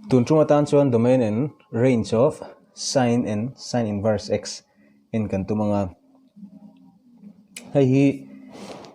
Tun tum atan chuan domain and range of sine and sine inverse x en kan tum ang a. Hei hi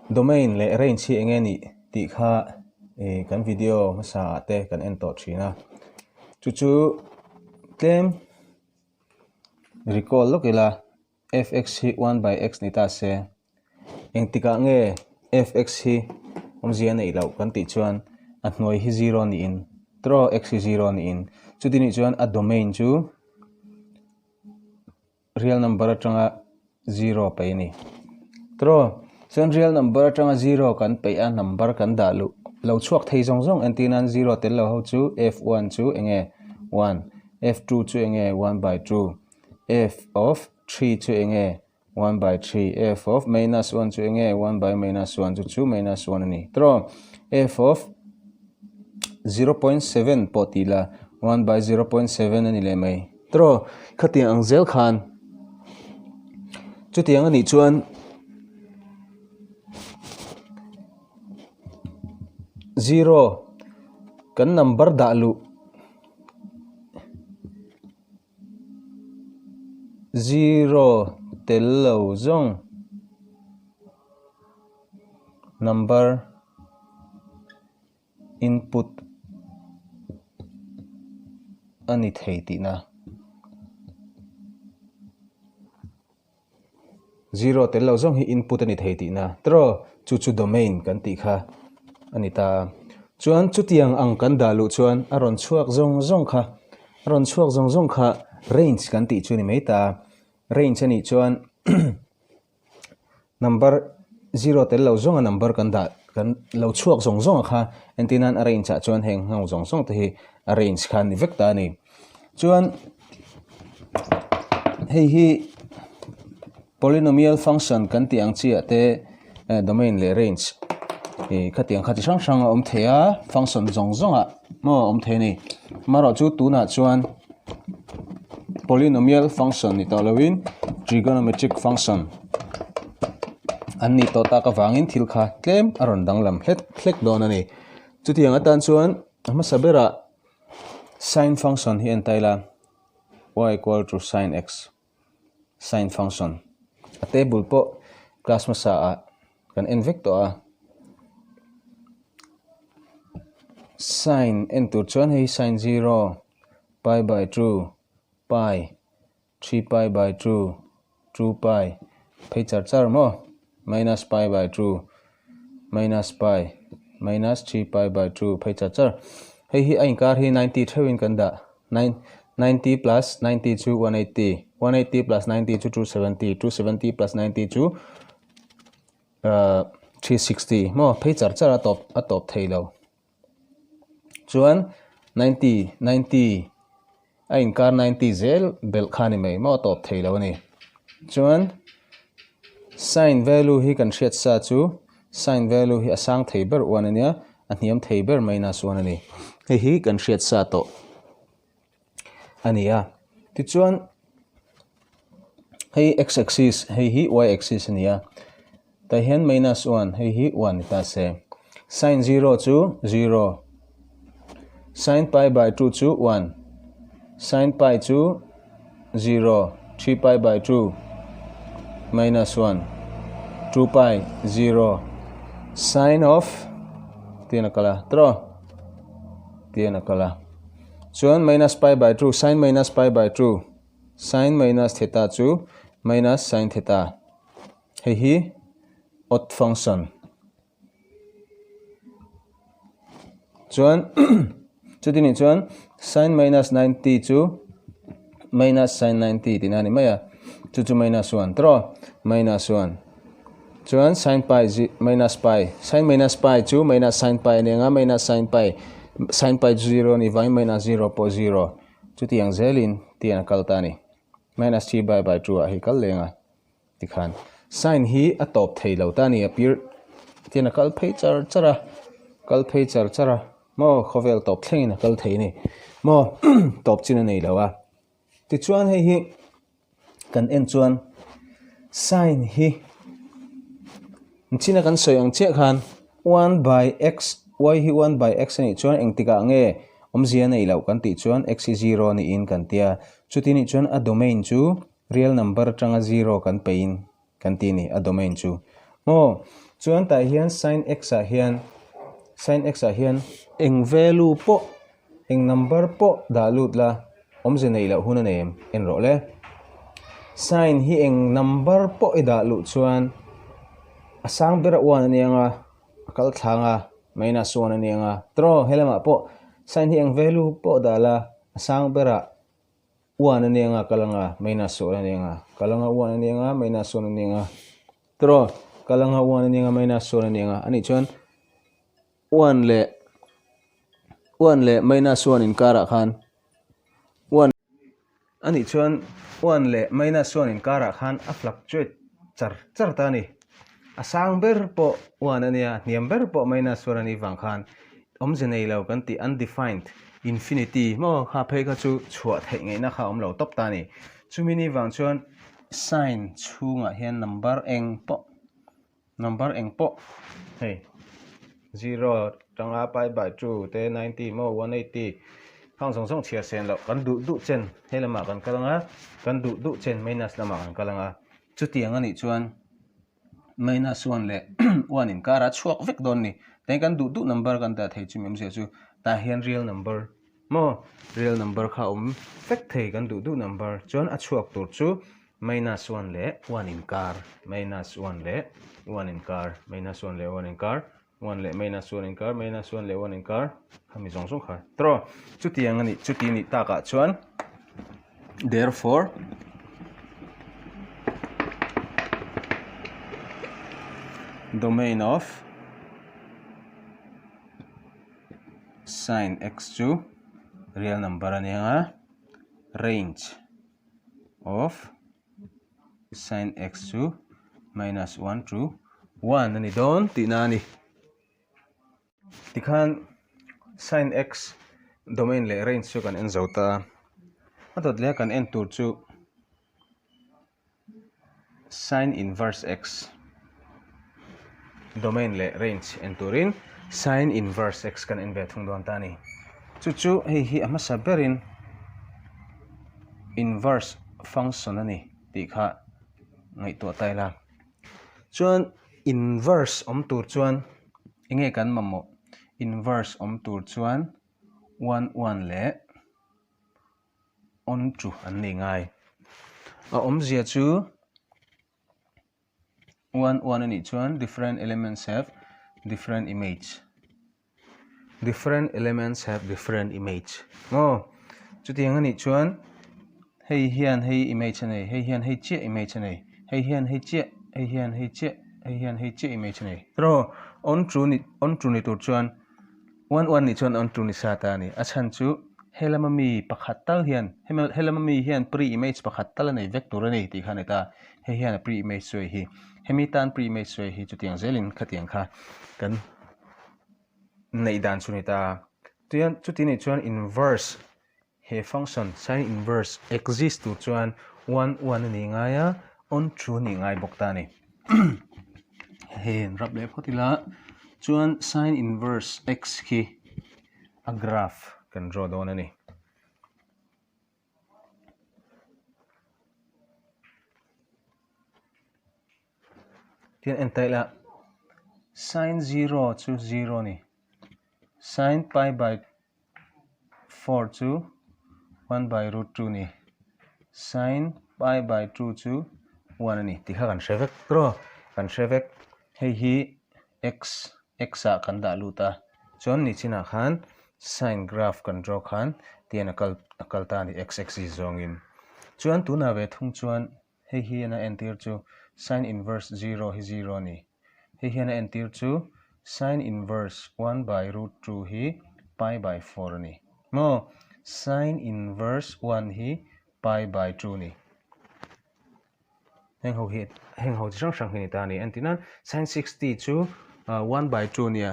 domain leh range hi eng nge nih tih kha ih kan video hmasa ah te kan en tawh thin a. Chu chu tlem recall lawk ila. Fx hi 1 by x ni ta se, engtikah nge fx hi awmzia a neih loh kan tih chuan a hnuai hi zero niin tawh x hi zero niin chuti nih chuan a domain chu real number atanga zero paih a ni tawh chuan real number atanga zero kan paih a number kan dah luh lo chhuak thei zawng zawng entir nan zero tel lo ho chu f one chu eng nge one f two chu eng nge one by two. F of 3 chu enge 1 by 3, f of minus 1 chu enge 1 by minus 1 chu chu minus 1 a ni. Tawh f of 0.7 pawh tih la 1 by 0.7 a ni leh mai. Tawh khatiang ang zel khan chutiang a nih chuan 0 kan number dah luh Zero tel lo zawng number input a ni thei tihna. Zero tel lo zawng hi input a ni thei tihna tawh chu chu domain kan tih kha a ni ta a. Chuan chutiang ang kan dah luh chuan a rawn chhuak zawng zawng kha a rawn chhuak zawng zawng kha range kan tih chu a ni mai ta a. Range a nih chuan number zero tel lo zawnga number kan dah kan lo chhuak zawng zawng a kha entir nan a range ah chuan heng ho zawng zawng te hi a range kha a ni vek ta a ni. Chuan hei hi polynomial function kan tih ang chiah te domain leh range ih khatiang kha chi hrang hrang a awm thei a function zawng zawng ah maw a awm thei a ni amaherawh chu tunah chuan polynomial function ni tawh lovin trigonometric function an nih tawh tak avangin thil kha tlem a rawn danglam hlek hlek dawn a ni chutiang atan chuan a hmasa berah Sine function hi en ta ila y equal to sine x sine function a table pawh class hmasa ah kan en vek tawh a sine en tur chuan hei sine zero pi by 2 pi 3 pi by 2 2 pi phei char char maw minus pi by 2 minus pi minus 3 pi by 2 phei char char hei hi a inkar hi 90 theuhin kan dah 90 plus 90 chu 180 180 plus 90 chu 270 270 plus 90 chu 360 maw phei char char a tawp a tawp thei lo. Chuan ninety ninety a inkar ninety zel belh kha a ni mai maw a tawp thei lo a ni. Chuan sine value hi kan hriat sa chu sine value hi a sang thei ber uan a nia a hniam thei ber minus uan a ni. Hei hi kan hriat sa tawh a ni a. Tichuan hei x axis hei hi y axis a ni a. Tah hian minus 1, hei hi 1 ni ta se. Sin 0 chu 0. Sin pi by 2 chu 1. Sin pi chu 0. 3 pi by 2 minus 1. 2 pi 0. Sin of tian a kal a, tawh? Tian a kal a. Chuan minus pi by 2, sin minus pi by 2. Sin minus theta chu minus sin theta. Hei hi odd function chuan chuti nih chuan sin minus 90 chu minus sin 90 tihna a ni mai a chu chu minus 1 tawh minus 1 chuan sin pi minus pi sin minus pi chu minus sin pi a ni ang a minus sin pi sin pi chu 0 a nih vangin minus 0 pawh 0 chutiang zelin tiang a kal ta a ni minus 3 by by 2 ah hei kal leng a. Tikhan sign hi a tawp thei lo ta a ni a pir tian a kal phei char char a kal phei char char a maw khawvel tawp thlengin a kal thei a ni maw tawp chin a nei lo a tichuan hei hi kan en chuan sign hi china kan sawi ang chiah khan one by x y hi one by x a nih chuan engtikah nge. Awmzia nei loh kan tih chuan x hi zero niin kan tia. Chuti nih chuan a domain chu real number atanga zero kan peiin kan ti ni a domain chu. Maw? Chuan tah hian sin x ah hian sin x ah hian eng value pawh eng number pawh dah lut la awmzia nei loh hun a nei em en rawh le. Sin hi eng number pawh i dah luh chuan a sang ber a uan a nia nga a kal thlang a minus 1 a ni ang a tawh helamah pawh sign hi eng value pawh dah la a sang berah 1 a ni ang a kal ang a minus 1 a ni ang a kal ang a 1 a ni ang a minus 1 a ni ang a tawh kal ang a 1 a ni ang a minus 1 a ni ang a anih chuan 1 leh 1 leh minus 1 inkarah khan 1 Anih chuan one leh minus one inkarah khan a fluctuate char char ta a ni. A sang ber pawh one a nia, hniam ber pawh minus one a nih vang khan awmze nei lo kan tih undefined infinity maw kha phei kha chu chhuah theih ngaihna kha a awm lo tawp ta a ni. Chumi ni vang chuan sign chhungah hian number eng pawh Number eng pawh hei zero tanga pi by 2 te 90 maw 180 khang zawng zawng chhiar sen loh kan duh duh chen he lamah kan kal anga kan duh duh chen minus lamah kan kal anga chutiang anih chuan minus 1 leh 1 inkar a chhuak vek dawn ni tiang kan duh duh number kan dah thei chu mi awmzia chu tah hian real number maw real number kha awm vek thei kan duh duh number chuan a chhuak tur chu Minus 1 leh 1 inkar, minus 1 leh 1 inkar, minus 1 leh 1 inkar, 1 leh minus 1 inkar, minus 1 leh 1 inkar, khami zawng zawng kha. Tawh, chutiang a nih, chuti nih takah chuan therefore domain of sin x chu real number a ni ang a, range of sin x chu minus 1 to 1 a ni dawn tihna a ni. Tikhan sin x domain leh range chu kan en zo ta a, a dawt leh a kan en tur chu sin inverse x domain leh range en turin sin inverse x kan en ve thung dawn ta a ni. Chu chu hei hi a hmasa berin inverse function a ni tih kha ngaihtuah ta ila. Chuan inverse awm tur chuan enge kan mamawh? Inverse awm tur chuan 1 1 leh on chu an nei ngai. A awmzia chu 1 1 a nih chuan different elements have different image. Different elements have different image. Maw? Chutiang a nih chuan hei hian hei image a nei, hei hian hei chiah image a nei, hei hian hei chiah, hei hian hei chiah, hei hian hei chiah image a nei. Tiraw? On chu ni on chu ni tur chuan 1 1 nih chuan on chu ni sa ta a ni. A chhan chu he lama mi pakhat tal hian he lama mi hian pre image pakhat tal a nei vek tur a ni tih kha a ni ta. Hei hian a pre image sawi hi hemi tan pre image sawi hi chutiang zelin khatiang kha kan neih dan chu ni ta. Tichuan chuti nih chuan inverse he function sin inverse exist tur chuan 1 1 a nih ngai a onto a nih ngai bawk ta a ni. Hei an rap leh phawt ila chuan sin inverse x khi a graph kan draw dawn a ni. Tian en ta ila sin 0 chu 0 a ni sin pi by 4 chu 1 by root 2 ni sin pi by 2 chu 1 a ni tih kha kan hre vek tawh kan hre vek hei hi x x ah kan dah lut a chuan nichinah khan sin graph kan draw khan tian a kal a kal ta a ni x axis zawngin chuan tunah ve thung chuan Hei hian a entir chu sin inverse 0 hi 0 a ni. Hei hian a entir chu sin inverse 1 by root 2 hi pi by 4 a ni. Maw? Sin inverse 1 hi pi by 2 a ni. Heng ho hi heng ho chi hrang hrang hi ni ta a ni. Entir nan sin 60 chu 1 by 2 a nia.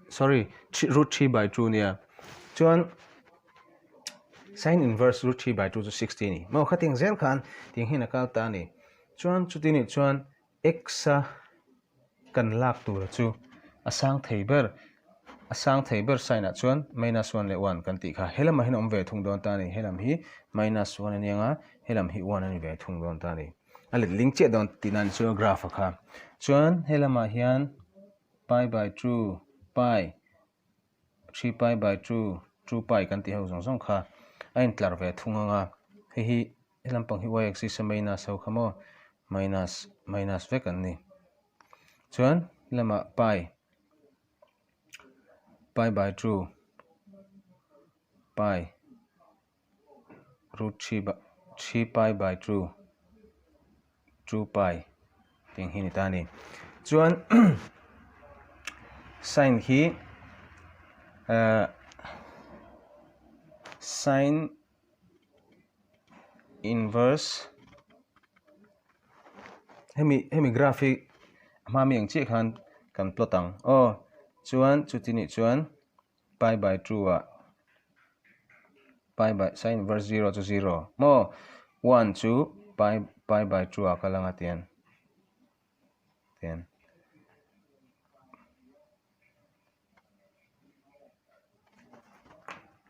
sorry root 3 by 2 nia chuan sin inverse root 3 by 2 chu 60 ni maw khating zel khan tiang hian a kal ta ni chuan chuti nih chuan x a kan lak tur chu a sang thei ber. A sang thei ber sign ah chuan minus one leh one kan tih kha he lamah hian a awm ve thung dawn ta a ni. He lam hi minus one a ni ang a, he lam hi one a ni ve thung dawn ta a ni. A let ling chiah dawn tihna a ni chu a graph a kha. Chuan he lamah hian pi by 2 pi 3 pi by 2 2 pi kan tih ho zawng zawng kha a intlar ve thung ang a. Hei hi he lampang hi y axis a minus ho kha maw minus minus vek an ni. Chuan lamah pi pi by 2 pi root 3 by 3 pi by 2 2 pi tih hi ni ta a ni. Chuan sin hi eh sin inverse hemi hemi graph hi a hma mi ang chiah khan kan plot ang aw chuan chuti nih chuan pi by 2 ah pi by sin inverse 0 chu 0 maw 1 chu pi pi by 2 ah kal anga tian tian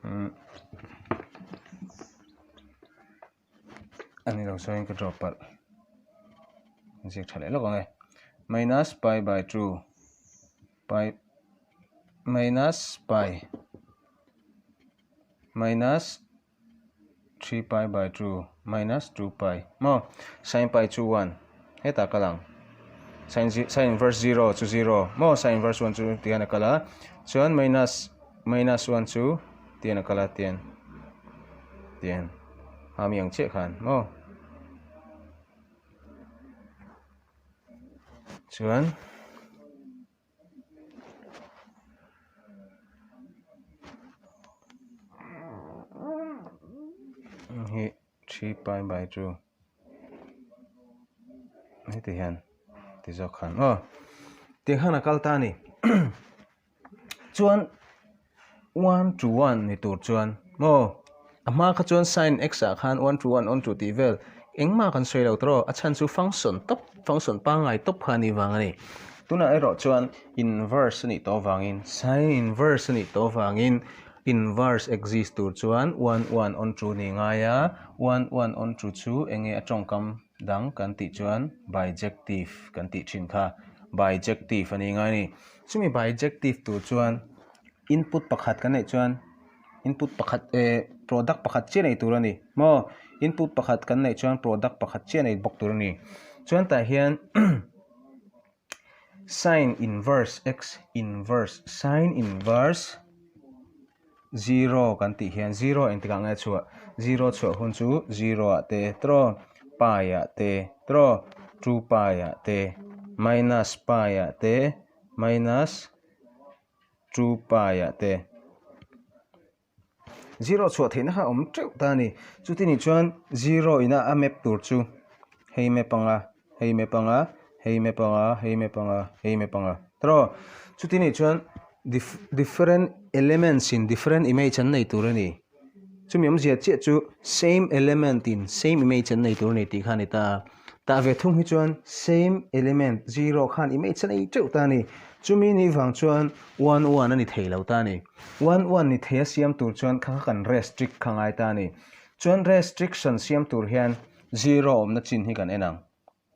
umm ani lo sawiin ka drop palh ziak tha leh lawk ang e minus pi by 2 pi minus pi minus 3 pi by 2 minus 2 pi maw sin pi chu 1 hetah kal ang sin sin inverse 0 chu 0 maw sin inverse 1 chu tihian a kal a chuan minus minus 1 chu tihian a kal a tian tian a mi ang chiah khan maw chuan Hi 3 pi by 2 heti hian ti zawk khan aw tiang khan a kal ta a ni chuan one to one ni tur chuan maw a hma kha chuan sin x ah khan one to one on to tih vel engmah kan sawi lo tawh a chhan chu function tawp function pangngai tawp kha a nih vang a ni tunah erawh chuan inverse a nih tawh avangin sin inverse a nih tawh avangin inverse exist tur chuan one one on to ni ngai a one one on to chu eng nge a tawngkam dang kan tih chuan bijective kan tih thin kha bijective a ni ngai a ni. Chumi bijective tur chuan input pakhat kan neih chuan input pakhat eh product pakhat chiah nei tur a ni maw input pakhat kan neih chuan product pakhat chiah nei bawk tur a ni chuan tah hian sin inverse x inverse sin inverse zero kan tih hian zero engtikah nge chhuah zero chhuah hun chu zero ah te tawh pi ah te tawh two pi ah te minus pi ah te minus two pi ah te zero chhuah theihna kha a awm teuh ta a ni chuti nih chuan zero ina a map tur chu hei map anga hei map anga hei map anga hei map anga hei map anga tawh chuti nih chuan different elements in different image an nei tur a ni chumi awmzia chiah chu same element in same image an nei tur a ni tih kha a ni ta a tah ve thung hi chuan same element zero khan image a nei teuh ta a ni chumi nih vang chuan one one a ni thei lo ta a ni one one ni thei a siam tur chuan kha kha kan restrict kha ngai ta a ni chuan restriction siam tur hian Zero awmna chin hi kan en ang.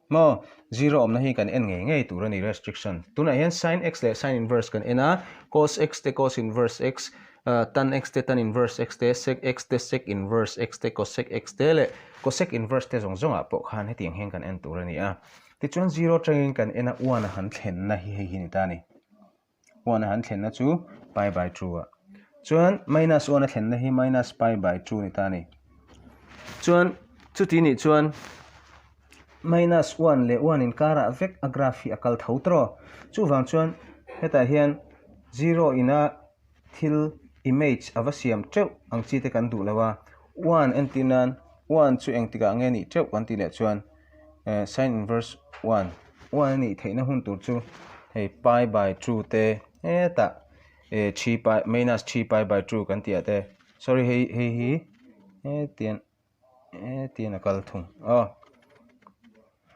Maw? Zero awmna hi kan en ngei ngei tur a ni restriction. Tunah hian sin x leh sin inverse kan en a, cos x te cos inverse x, tan x te tan inverse x te, sec x te sec inverse x te, cosec x te leh cosec inverse te zawng zawngah pawh khan hetiang hian kan en tur a ni a. Tichuan zero atangin kan en a, one a han thlenna hi hei hi ni ta a ni. 1 a han thlenna chu pi by 2 ah chuan minus 1 a thlenna hi minus pi by 2 ni ta a ni chuan chuti nih chuan minus 1 leh 1 inkarah vek a graph hi a kal tho tawh chuvang chuan hetah hian 0 ina thil image a va siam teuh ang chi te kan duh lo a 1 entir nan 1 chu engtikah nge nih teuh kan tih leh chuan eh sin inverse 1 1 a nih theihna hun tur chu hei pi by 2 te hetah eh 3 pi minus 3 pi by 2 kan tih ah te sorry hei hei hi hetiang hetiang a kal thung aw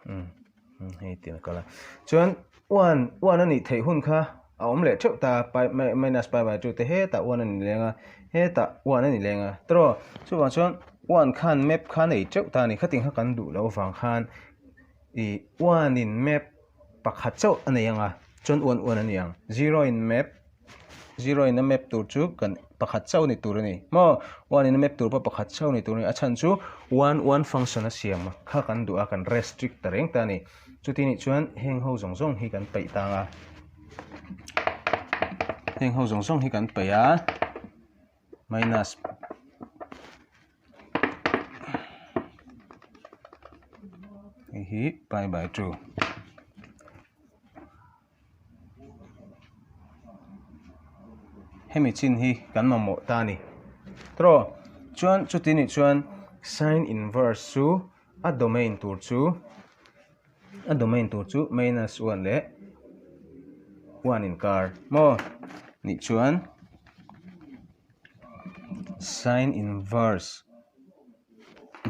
um hei tiang a kal a chuan 1 1 a nih theih hun kha. a awm leh theuh ta pi minus pi by 2 te hetah 1 a ni leng a hetah 1 a ni leng a tiraw chuvang chuan 1 khan map kha nei teuh ta a ni khatin kha kan duh loh avang khan ih 1 in map pakhat chauh a nei ang a chuan 1 1 a ni ang 0 in map 0 in a map tur chu kan pakhat chauh ni tur a ni maw 1 in a map tur pawh pakhat chauh ni tur a ni a chhan chu 1 1 function a siam kha kan duh a kan restrict ta reng ta a ni. Chuti nih chuan heng ho zawng zawng hi kan peih tang a, heng ho zawng zawng hi kan peih a, minus hei hi pi by 2. Hemi chin hi kan mamawh ta a ni. Tiraw chuan chuti nih chuan sin inverse chu A domain tur chu a domain tur chu minus 1 leh 1 inkar maw nih chuan sin inverse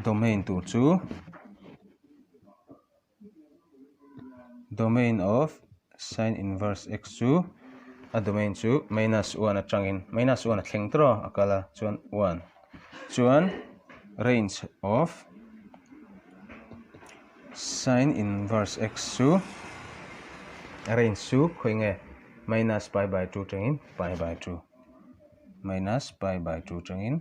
domain tur chu domain of sin inverse x chu a domain chu minus 1 atangin minus 1 a thleng tawh a a kal a chuan 1 chuan range of sin inverse x chu a range chu khawi nge minus pi by 2 atangin pi by 2 minus pi by 2 atangin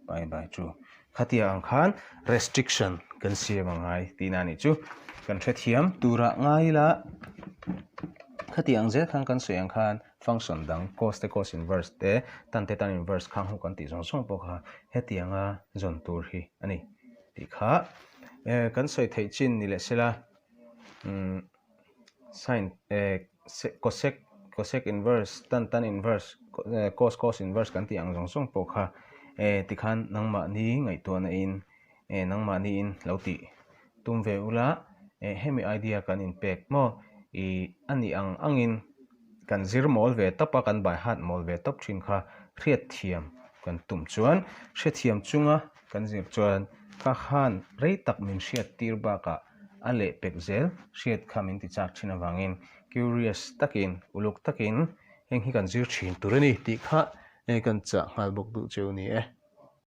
pi by 2 Khatia ang khan restriction kan siam a ngai tihna a nih chu. Kan hrethiam turah ngai ila khati ang zel khan kan sawi ang khan function dang cos te cos inverse te tan te tan inverse khang ho kan tih zawng zawng pawh kha hetianga zawn tur hi a ni tih kha kan sawi theih chin ni leh sela umm sin cosec cosec inverse tan tan inverse cos cos inverse kan tih ang zawng zawng pawh kha tikhan nangmahni ngaihtuahna in nangmahni in lo tih tum ve ula hemi idea kan inpek maw ih a nih ang angin kan zir mawl ve tawp a kan by heart mawl ve tawp thin kha hriatthiam kan tum chuan hrethiam chunga kan zir chuan kha khan rei tak min hriat tir bakah a lehpek zel hriat kha min ti chak thin avangin curious takin uluk takin heng hi kan zir thin tur a ni tih kha kan chah nghal bawk duh cheu ni e.